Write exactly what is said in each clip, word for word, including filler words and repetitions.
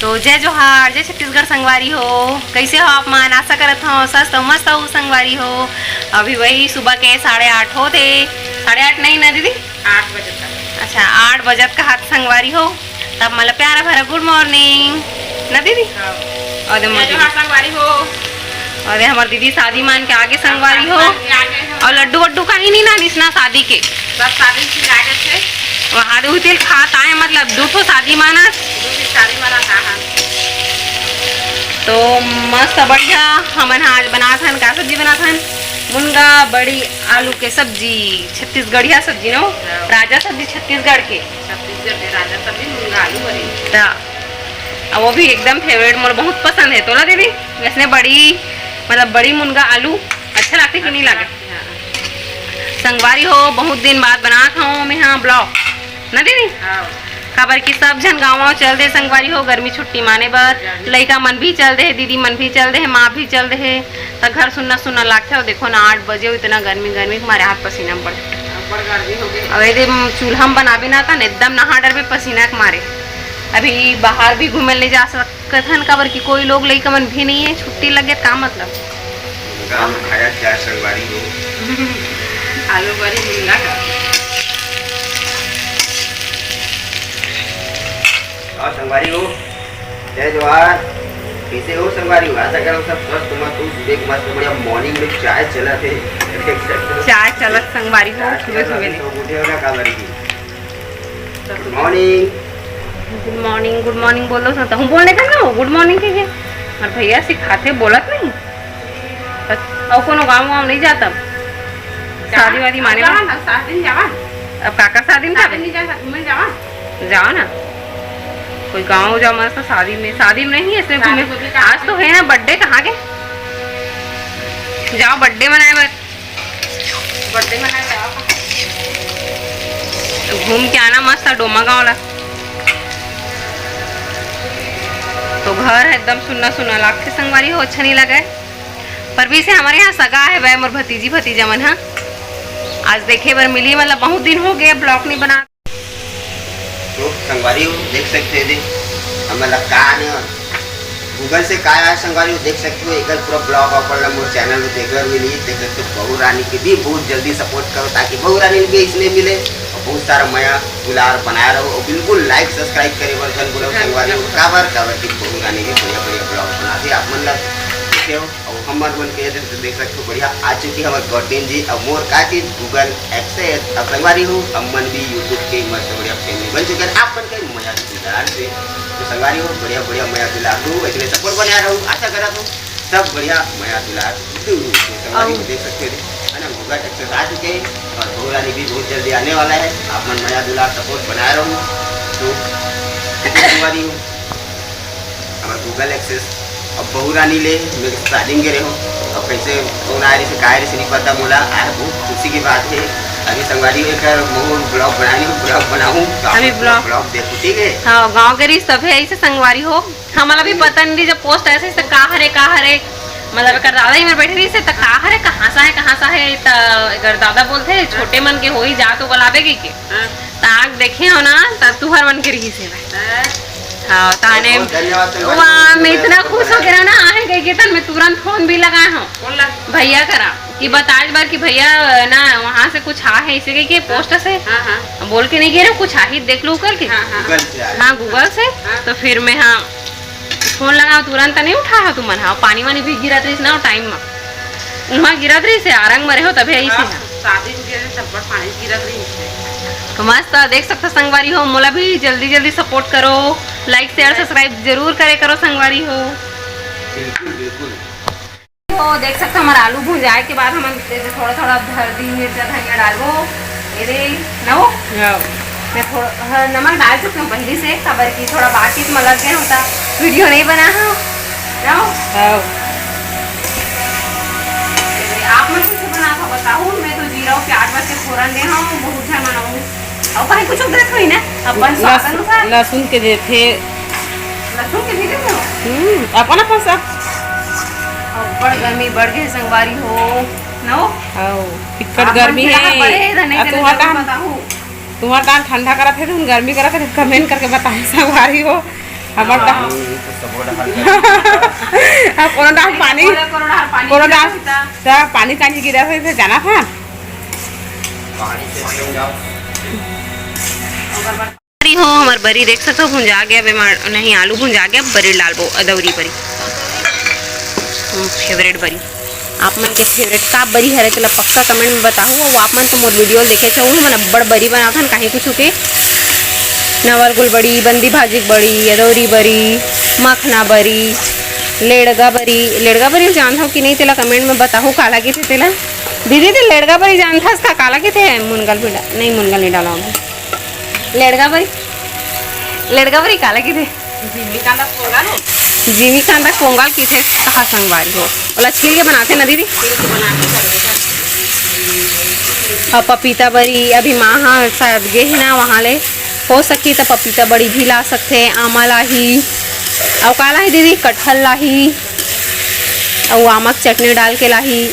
तो जय जोहार, जय छत्तीसगढ़ संगवारी हो। कैसे हो आप मन? आशा करत हव स्वस्थ अउ मस्त हो संगवारी हो। अभी वही सुबह के साढ़े आठ होत हे। साढ़े आठ नहीं ना दीदी? आठ बजे तक। अच्छा, आठ बजत का हाथ संगवारी हो। तब मला प्यारा भरा गुड मॉर्निंग ना दीदी? हाँ। और दे जय मोदी। जोहार संगवारी हो। अरे हमर दीदी शादी मान के आगे संगवारी हो। शादी मान के आगे हो। और लड्डू वड्डू कहीं नहीं ना निसना शादी के। सब शादी की लागत है। वहाँ दे उतिल खात आए, मतलब दू ठो शादी मानत। दू ठो शादी मानत, हाँ, हाँ। तो मस्त बढ़िया हमन हा आज बनात हन, का सब्जी बनात हन? मुनगा बड़ी आलू के सब्जी, छत्तीसगढ़िया सब्जी नो, हाँ। राजा सब्जी छत्तीसगढ़ के। छत्तीसगढ़ के राजा सब्जी मुनगा आलू बड़ी। ता, अब वो भी एकदम फेवरेट, मोर बहुत पसंद है। तोला दीदी, वैसने बड़ी, मतलब बड़ी मुनगा आलू अच्छा लागथे कि नहीं लागथे? हाँ। संगवारी हो, बहुत दिन बाद बनात हव मैं हा ब्लॉग, ना दीदी? हाँ। काबर कि सब झन गाँव वाँव चल दे संगवारी हो, गर्मी छुट्टी माने बर। गर्मी। लइका मन भी चल दे हे, दीदी मन भी चल दे हे, माँ भी चल दे हे, त घर सुन्ना सुन्ना लागथे। अउ देखो ना, आठ बजे अउ इतना गर्मी, गर्मी के मारे हाथ पसीना में पड़थे। अब्बड़ गर्मी हो गई। अब ये दे चूल्हा में बनाबे ना, त एकदम नहा डरबे पसीना के मारे। अभी बाहर भी घूमे ले जा सक कथन काबर कि कोई लोग लइका मन भी नहीं है, छुट्टी लगे का मतलब? गाँव में खाया क्या संगवारी हो? आलू बड़ी मुनगा का। और संगवारी हो, जय जोहार। कैसे हो संगवारी हो? आशा करत हव सब स्वस्थ मस्त हो। सुबह के मस्त बढ़िया मॉर्निंग में चाय चलत हे। चाय चलत संगवारी हो, चाय सुबह चलत सुबह हे, ले। तो उठे हो ना का बारी की? गुड मॉर्निंग। गुड मॉर्निंग, गुड मॉर्निंग बोल दो, तहूँ बोलने का ना, गुड मॉर्निंग कहिके। और भैया सिखाथे, बोलत नहीं। अउ कोनो गाँव वाँव नहीं जाता? शादी वादी माने जावा बर? ना, शादी में जावा। अब काकर शादी में शादी जाबे? में जावा, घूमे जावा। जाओ ना, कोई गाँव जाओ मस्त शादी में। शादी में नहीं, इसलिए शादी घूमे। में भी कहाँ आज तो है ना बर्थडे, कहाँ के जाओ बर्थडे मनाए बर? बर्थडे मनाए जाओ। घूम के आना मस्त डोमा गाँव ला। तो घर है एकदम सुन्ना सुन्ना लागथे संगवारी हो, अच्छा नहीं लगे। पर भी से हमारे यहाँ सगा है वह मोर भतीजी भतीजा मन हा। आज देखे बर मिली, मतलब बहुत दिन हो गए ब्लॉग नहीं बना। तो संगवारी हो देख सकते हो दे, हमन ला का ने Google से का आए संगवारी हो देख सकते हो। एकर पूरा ब्लॉग अपन ला मोर चैनल में देखे बर मिली, देख सकते हो। बहू रानी के भी बहुत जल्दी सपोर्ट करो ताकि बहू रानी भी इसने मिले। और बहुत सारा मया दुलार बनाए रहो और बिल्कुल लाइक सब्सक्राइब करे बर झन भूलो संगवारी हो। काबर काबर कि बहू रानी भी बढ़िया बढ़िया ब्लॉग बनाथे, आप मन ला देखे हो। और हमर मन के देख सकते हो बढ़िया आ चुकी है हमर गौटिन जी। अब मोर का चीज Google Access। अब संगवारी हो, हमन भी YouTube के मस्त बढ़िया फैमिली बन चुके हैं आप मन के मया दुलार से। तो संगवारी हो, बढ़िया बढ़िया मया दुलार दू, ऐसे सपोर्ट बनाए रहू, आशा करा तू सब बढ़िया मया दुलार दू। तो संगवारी हो, देख सकते हो, है ना, Google Access आ चुके हैं और बहू रानी भी बहुत जल्दी आने वाला है। आप मन मया दुलार सपोर्ट बनाए रहू। तो संगवारी हो, हमर Google Access अब बहू रानी ले मैं शादी में गे रहे हो। अब कैसे कौन आए रही से, का आए रही से नहीं पता मोला। आज बहुत खुशी की बात है। अभी संगवारी हो, एकर मोर ब्लॉग बनानी हो, ब्लॉग बनाऊँ तो अभी आप ब्लॉग। ब्लॉग देखो, ठीक है? हाँ, गाँव के रही सभे ऐसे संगवारी हो। हमला भी पता नहीं जब पोस्ट ऐसे से का हरे, का हरे, मतलब एकर दादा ही मेर बैठे रही से त का हरे, कहाँ सा है, कहाँ सा है, त एकर दादा बोलथे छोटे मन के होई जा तो बुलावे की के। हाँ। त आग देखे हो ना, त तुहर मन के रही से। हाँ। हाँ, ताने बहुत धन्यवाद संगवारी वाह, हो, मैं इतना खुश हो गया ना, आहे कहिके तन मैं तुरंत फोन भी लगाए हूँ। कौन लगा? भैया करा कि बताए बर कि भैया ना वहाँ से कुछ आ है इसे कहिके पोस्ट से। हाँ, हाँ। बोल के नहीं गिरे, कुछ आ ही देख लो करके। हाँ, हाँ। Google से आया। हाँ, Google से। हाँ। तो फिर मैं हाँ फोन लगाओ, तुरंत नहीं उठा हो तुमन। हाँ, पानी वानी भी गिरत रहीस ना टाइम में, उहाँ गिरत रहीस, आरंग मरे हो तभे आई से। हाँ, शादी में गिरे तब पानी गिरत रहीस। तो मस्त देख सकते संगवारी हो, मोला भी जल्दी जल्दी सपोर्ट करो, लाइक शेयर सब्सक्राइब जरूर करे करो संगवारी हो। बिल्कुल बिल्कुल। हो देख सकते हमारा आलू भुंजाए के बाद हम थोड़ा थोड़ा हल्दी मिर्चा धनिया डालबो। ये दे ना हो। हाँ। मैं थोड़ा, हाँ, नमक डाल चुकी हूँ पहले से, खबर की थोड़ा बातचीत में लग गया होता, वीडियो नहीं बना है ना हो। हाँ। आप मन कुछ बना था बताओ, मैं तो जीरा और प्याज बस के फोरन दे हूँ, बहुत झन बनाऊँ। और कहीं कुछ देत होई ना, अपन स्वाद लस-, अनुसार। लहसुन के देथे। लहसुन के भी देथे हो? हम्म, अपन अपन सब। अब्बड़ गर्मी बढ़ गई संगवारी हो, ना हो? आओ, पिक्कड़ आप मन गर्मी के यहाँ है। बड़े धने आ, के तुहर जरूर दान, बताहू। तुहर दान ठंडा करत है, तुम गर्मी करत है, कमेंट करके बताए संगवारी हो। हमर डा-, पानी तो सबो डहर अब कोनो डहर पानी, कोनो डहर पानी कोनो गिरा डहर होता। सा-, पानी चानी गिरा होई, फिर जाना था। पानी से बन जाओ। बरी हो, हमर बरी देख सकथो, भुंजा गया, बेमार नहीं, आलू भुंजा गया, बरी डालबो, अदौरी बरी। हम्म, favourite बरी। आप मन के favourite का बरी हरे, तेला पक्का comment में बताहू। अउ आप मन तो मोर video देखे छो, उही मन अब्बड़ बरी बनाथन, काहे कुछु के नवरगुल बरी, बंदी भाजी के बरी, अदौरी बरी, मखना बरी, लेड़गा बरी। लेड़गा बरी जानथव कि नहीं, तेला comment में बताहू, काला कहिथे तेला। दीदी, ते लेड़गा बरी जानथस का, काला कहिथे? मुनगा ल भी डा-, नहीं, मुनगा ल नहीं डाला हूँ। लेड़गा बरी, लेड़गा बरी काला कहिथे? जिमी कांदा कोंगा ल। जिमी कांदा कोंगा ल कहिथे, कहा संगवारी हो। ओला छील के बनाथे ना दीदी? छील के बनाथे, तड़के का। अब पपीता बरी, अभी माँ हा शायद गे हे ना वहाँ ले, हो सकही त पपीता बरी भी ला सकथे, आमा लाही, अउ का लाही दीदी? कटहल लाही, अउ आमा के चटनी डाल के लाही,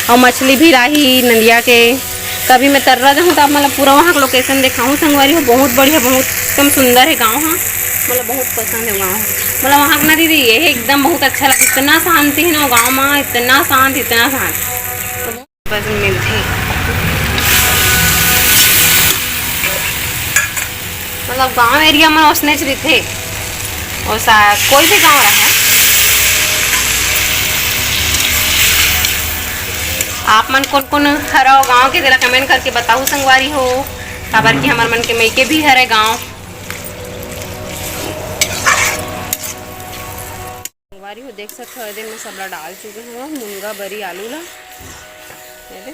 अउ मछली भी लाही नदिया के। कभी मैं तर्रा जाहूँ त आप मन ल पूरा वहाँ के location देखाहूँ संगवारी हो। बहुत बढ़िया, बहुत एकदम सुंदर हे गाँव ह, मोला बहुत पसंद हे गाँव ह। मोला वहाँ के ना दीदी, ये एकदम बहुत अच्छा लगे, इतना शांति हे ना वो गाँव म, इतना शांत, इतना शांत। बस मिलथे, मतलब गाँव area म ओसनेच रहिथे। और सा-, कोई भी गाँव रहे, आप मन कोन कोन हरव गाँव के, तेला comment करके बताहू संगवारी हो, काबर कि हमर मन के मइके भी हरे गाँव। संगवारी हो, देख सकथव, एदे मैं सबला डाल चुके हवं मुनगा बरी आलू ला। एदे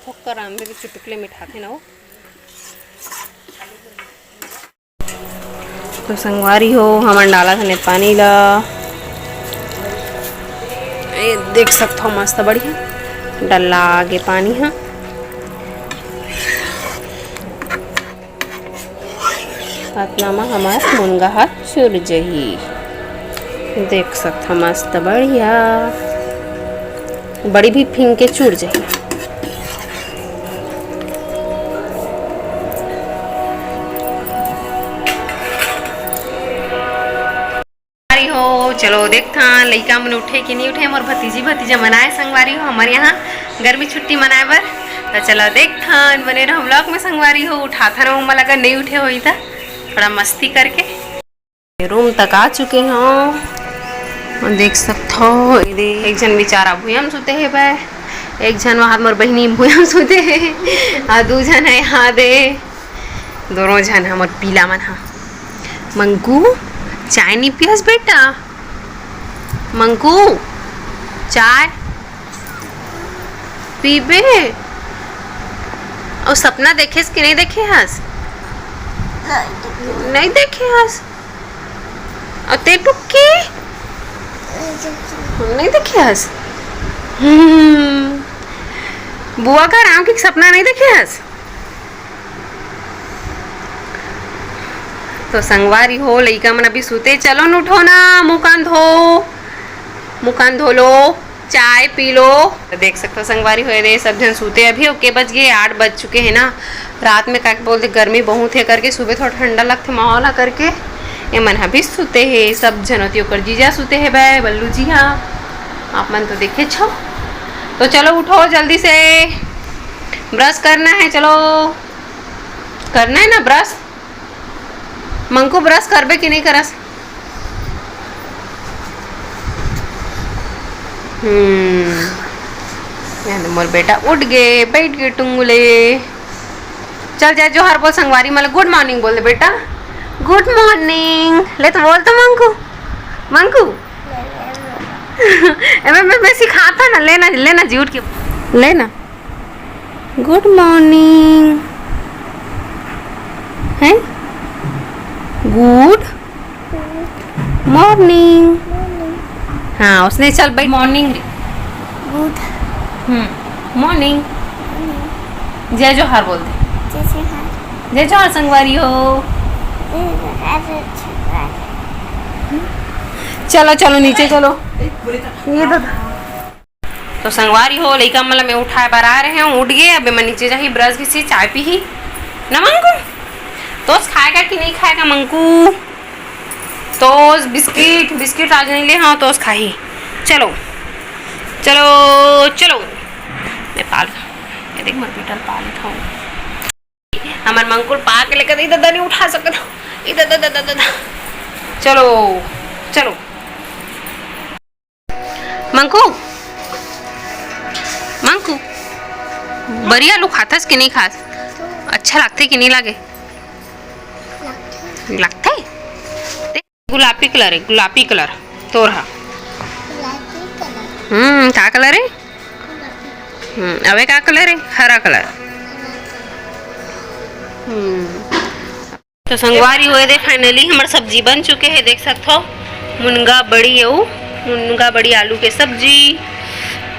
थोक्का रांधे के चुटुकले मिठाथे ना वो। तो संगवारी हो, हमन डालत हन पानी ला। ए, देख सकथव, मस्त बढ़िया डल्ला आगे पानी ह। अतना म हमर मुनगा ह चुर जही। देख सकथव, मस्त बढ़िया। बड़ी भी फिंग के चुर जही। संगवारी हो, चलो देखथन लइका मन उठे कि नहीं उठे। मोर भतीजी भतीजा मन आए संगवारी हो हमर यहाँ गर्मी छुट्टी मनाए बर। त चलो देखथन, बने रहो vlog में संगवारी हो। उठाथन ओमन ला, अगर नहीं उठे होही त थोड़ा मस्ती करके। Room तक आ चुके हव, देख सकथव। एदे एक झन बेचारा भुइयां म सुते हे बे, एक झन वहाँ मोर बहिनी भुइयां म सुते हे, अउ दू झन हे यहाँ दे, दोनों झन हमर पीला मन ह। मंकू, चाय नी पियस बेटा? मंकू, चाय पीबे? अउ सपना देखेस कि नहीं देखे हस? नहीं देखे हस। अउ ते टुक्की? नहीं देखे हस। हम्म। बुआ का राम के सपना नहीं देखे हस? तो संगवारी हो, लइका मन अभी सुते, चलो न उठो ना, मुँह कान धो, मुँह कान धो लो, चाय पी लो। तो देख सकथव संगवारी हो, एदे सब झन सुते अभी। ओके, बज गे आठ, बज चुके हे ना। रात में का बोलथे, गर्मी बहुत हे करके, सुबह थोड़ा ठंडा लगथे माहौल ह करके, ए मन ह भी सुते हे सब झन। ओती ओकर जीजा सुते हे बे, बल्लू जी ह, आप मन तो देखे छो। तो चलो उठो जल्दी से, brush करना है, चलो करना है ना brush। मंकू, brush करबे कि नहीं करस? हम्म, ये दे मोर बेटा उठ गे, बैठ गे टुंगुले। चल जय जोहार बोल संगवारी मन ल, good morning बोल दे बेटा, good morning। ले तो बोल तो मंकू, मंकू। ए, मैं, मैं, मैं सिखाता ना, लेना, लेना जी उठ के, लेना। Good morning। हैं? Good morning। हाँ, उसने चल बैठ। Morning। Good। हम्म, morning। जय जोहार बोल दे। जय जोहार। जय जोहार संगवारी हो। जय जोहार। चलो, चलो, नीचे चलो। ये तो तो संगवारी हो, लइका मन ल मैं उठाए बर आए रहे हूँ, उठ गे। अब मैं नीचे जाही, brush घिसी, चाय पीही, ना मंकू? तोस खाएगा कि नहीं खाएगा मंकू? तोस बिस्किट, बिस्किट आज नहीं ले, हाँ तोस खाही। चलो, चलो, चलो। मैं पाल, ये देख, मैं पीटल पाल उठाऊँ। हमर मंकू ल पाके लेकर इधर नहीं उठा सकत हो। इधर, इधर, इधर, इधर। चलो, चलो। मंकू, मंकू, बरिया आलू खाथस कि नहीं खास? अच्छा लागथे कि नहीं लागे? लागथे। ते गुलाबी कलर है, गुलाबी कलर। तोर हा। गुलाबी कलर। हम्म, का कलर है? गुलाबी। हम्म, अबे का कलर है? हरा कलर। हम्म। तो संगवारी हो, ये दे, finally हमर सब्जी बन चुके हे। देख सकत हो, मुनगा बड़ी अउ मुनगा बड़ी आलू के सब्जी।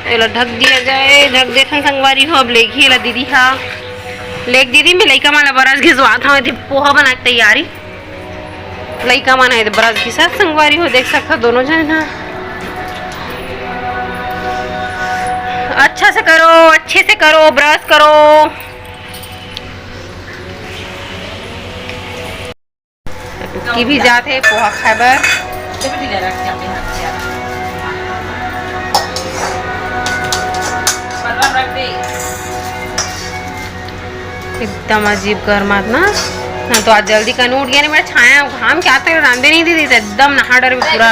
एला ढक दिया जाए, ढक देथन संगवारी हो। अब लेगही एला दीदी हा, लेग दीदी, मैं लइका मन ला बरस घिसवात हव, एती पोहा बना के तैयारी। लइका मन हे, बरस घिसत संगवारी हो, देख सकत हो दोनों झन हा। अच्छा से करो, अच्छे से करो, ब्रश करो। की भी जात हे पोहा खाए बर। एकदम अजीब गरमात ना। हम तो आज जल्दी कन उठ गए, नहीं मेरा छाया घाम के आते रांधे नहीं दीदी, तो एकदम नहा डर पूरा।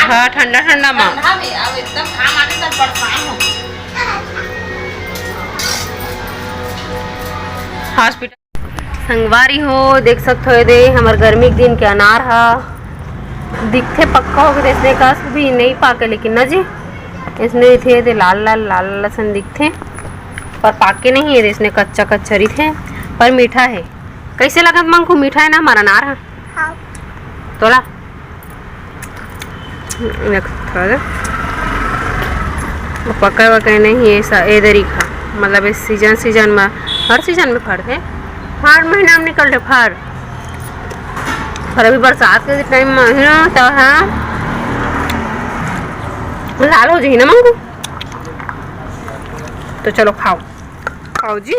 हाँ, ठंडा ठंडा मा। हॉस्पिटल। संगवारी हो, देख सकत हो, ये दे हमर गर्मी के दिन के अनार हा दिखथे पक्का होके, तो इसने कस भी नहीं पाके, लेकिन ना जी, इसने इथे दे लाल लाल, लाल लाल असन दिखथे, पर पाके नहीं है, इसने कच्चा कच्चा रहिथे, पर मीठा है। कैसे लगत मंकू? मीठा है ना हमारा अनार हा? हाँ। तोला देख, थोड़ा दे। वो पके वके नहीं, ऐसा ए दरी खा, मतलब इस सीजन, सीजन में, हर सीजन में फरथे, हर महीना में निकलथे फर। पर अभी बरसात के टाइम में ही ना, तो हाँ, लाल हो जाही ना मंगू। तो चलो खाओ, खाओ जी।